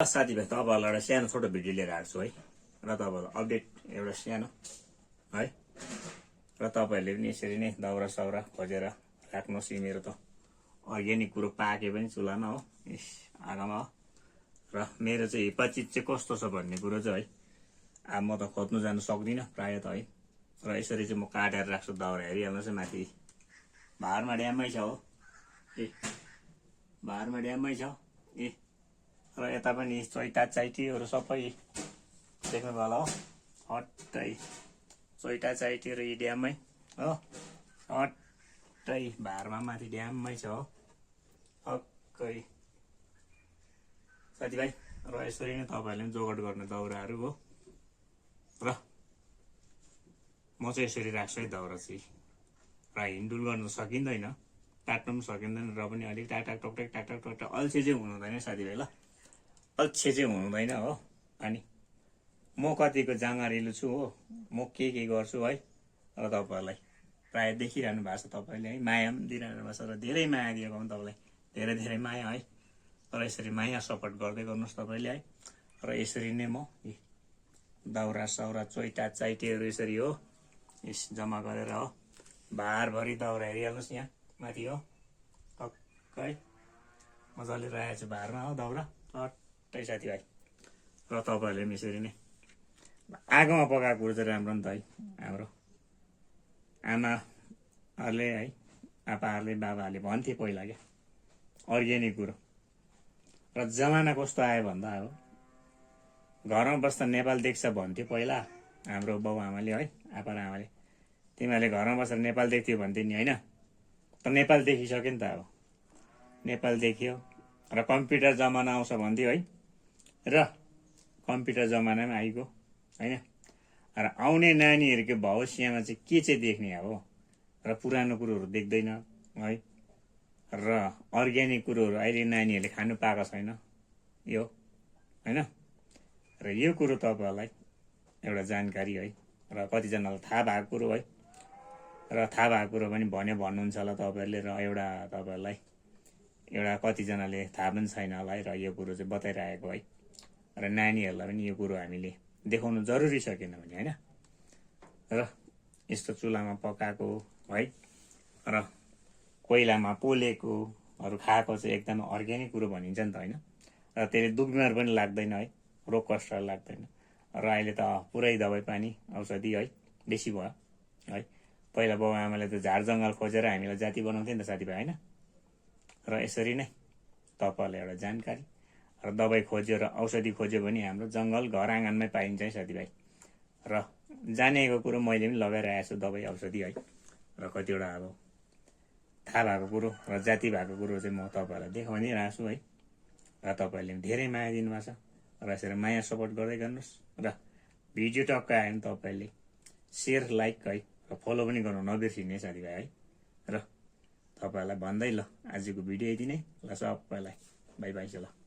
साथीभाइ तपाईँहरूलाई एउटा सानो छोटो भिडियो लिएर आएको छु है र तपाईँहरूलाई अपडेट एउटा सानो है र तपाईँहरूले पनि यसरी नै दाउरा साउरा खोजेर राख्नुहोस्। यी मेरो त अर्ग्यानिक कुरो पाके पनि चुलामा हो आगोमा हो र मेरो चाहिँ हिप्पा चिज चाहिँ कस्तो छ भन्ने कुरो चाहिँ है अब म त खोज्नु जानु सक्दिनँ प्रायः त है र यसरी चाहिँ म काटेर राख्छु दाउरा हेरिहाल्नुहोस् है माथि भारमा ड्याममै छ हो भारमा ड्याममै छ र यता पनि चैता चाइटीहरू सबै देख्नुभयो होला हो हट्टै चैता चाइटीहरू यी ड्याममै हो हट्टै भारमा माथि ड्याममै छ हो हक्कै साथीभाइ र यसरी नै तपाईँहरूले पनि जोगाड गर्ने दाउराहरू हो र म चाहिँ यसरी राख्छु है दाउरा चाहिँ र हिँडुल गर्नु सकिँदैन काट्नु पनि सकिँदैन र पनि अलिक टाकटाक टोकटेक टाकटाक टोकटेक अल्छे चाहिँ हुनु हुँदैन साथीभाइ ल अल्छे चाहिँ हुँदैन हो। अनि म कतिको जाँगारिलो छु हो म के गर्छु है र तपाईँहरूलाई प्रायः देखिरहनु भएको छ तपाईँले है माया पनि दिइरहनु भएको छ र धेरै माया दिएको पनि तपाईँलाई धेरै धेरै माया है र यसरी माया सपोर्ट गर्दै गर्नुहोस् तपाईँले है र यसरी नै म दाउरा साउरा चोइटा चाइटेहरू यसरी हो यस जम्मा गरेर हो भारभरि दाउरा हेरिहाल्नुहोस् यहाँ माथि हो टक्कै मजाले राखेको छु भारमा हो दाउरा हट्टै साथीभाइ र तपाईँहरूले पनि यसरी नै आगोमा पकाएको कुरो चाहिँ राम्रो नि त है हाम्रो आमाहरूले है आपाहरूले बाबाहरूले भन्थे पहिला क्या अर्ग्यानिक कुरो र जमाना कस्तो आयो भन्दा अब घरमा बस्दा नेपाल देख्छ भन्थ्यो पहिला हाम्रो बाउ आमाले है आपा र आमाले तिमीहरूले घरमा बसेर नेपाल देख्थ्यो भन्थ्यो नि होइन त नेपाल देखिसक्यो नि त अब नेपाल देखियो र कम्प्युटर जमाना आउँछ भन्थ्यो है र कम्प्युटर जमानामा आइगयो होइन र आउने नानीहरूको भविष्यमा चाहिँ के चाहिँ देख्ने अब र पुरानो कुरोहरू देख्दैन है र अर्ग्यानिक कुरोहरू अहिले नानीहरूले खानु पाएको छैन यो होइन र यो कुरो तपाईँहरूलाई एउटा जानकारी है र कतिजनालाई थाहा भएको कुरो है र थाहा भएको कुरो पनि भन्नुहुन्छ होला तपाईँहरूले र एउटा तपाईँहरूलाई एउटा कतिजनाले थाहा पनि छैन होला है र यो कुरो चाहिँ बताइरहेको है र नानीहरूलाई पनि यो कुरो हामीले देखाउनु जरुरी छ किनभने होइन र यस्तो चुलामा पकाएको है र कोइलामा पोलेकोहरू खाएको चाहिँ एकदम अर्ग्यानिक कुरो भनिन्छ नि त होइन र त्यसले दुख बिमार पनि लाग्दैन है रोग कष्ट लाग्दैन र अहिले त पुरै दबाई पानी औषधि है बेसी भयो है पहिला बाउ आमाले त झार जङ्गल खोजेर हामीलाई जाति बनाउँथ्यो नि त साथीभाइ होइन र यसरी नै तपाईँहरूलाई एउटा जानकारी र दबाई खोज्यो र औषधि खोज्यो भने हाम्रो जङ्गल घर आँगनमै पाइन्छ है साथीभाइ र जानेको कुरो मैले पनि लगाइरहेको छु दबाई औषधि है र कतिवटा अब थाहा भएको कुरो र जाति भएको कुरो चाहिँ म तपाईँहरूलाई देखाउनै रहेको छु है र तपाईँहरूले पनि धेरै माया दिनुभएको छ र यसरी माया सपोर्ट गर्दै गर्नुहोस् र भिडियो टक्क आयो भने तपाईँहरूले सेयर लाइक है र फलो पनि गर्नु नबिर्सिने साथीभाइ है र तपाईँहरूलाई भन्दै ल आजको भिडियो यति नै ल सबैलाई बाई बाई छ ल।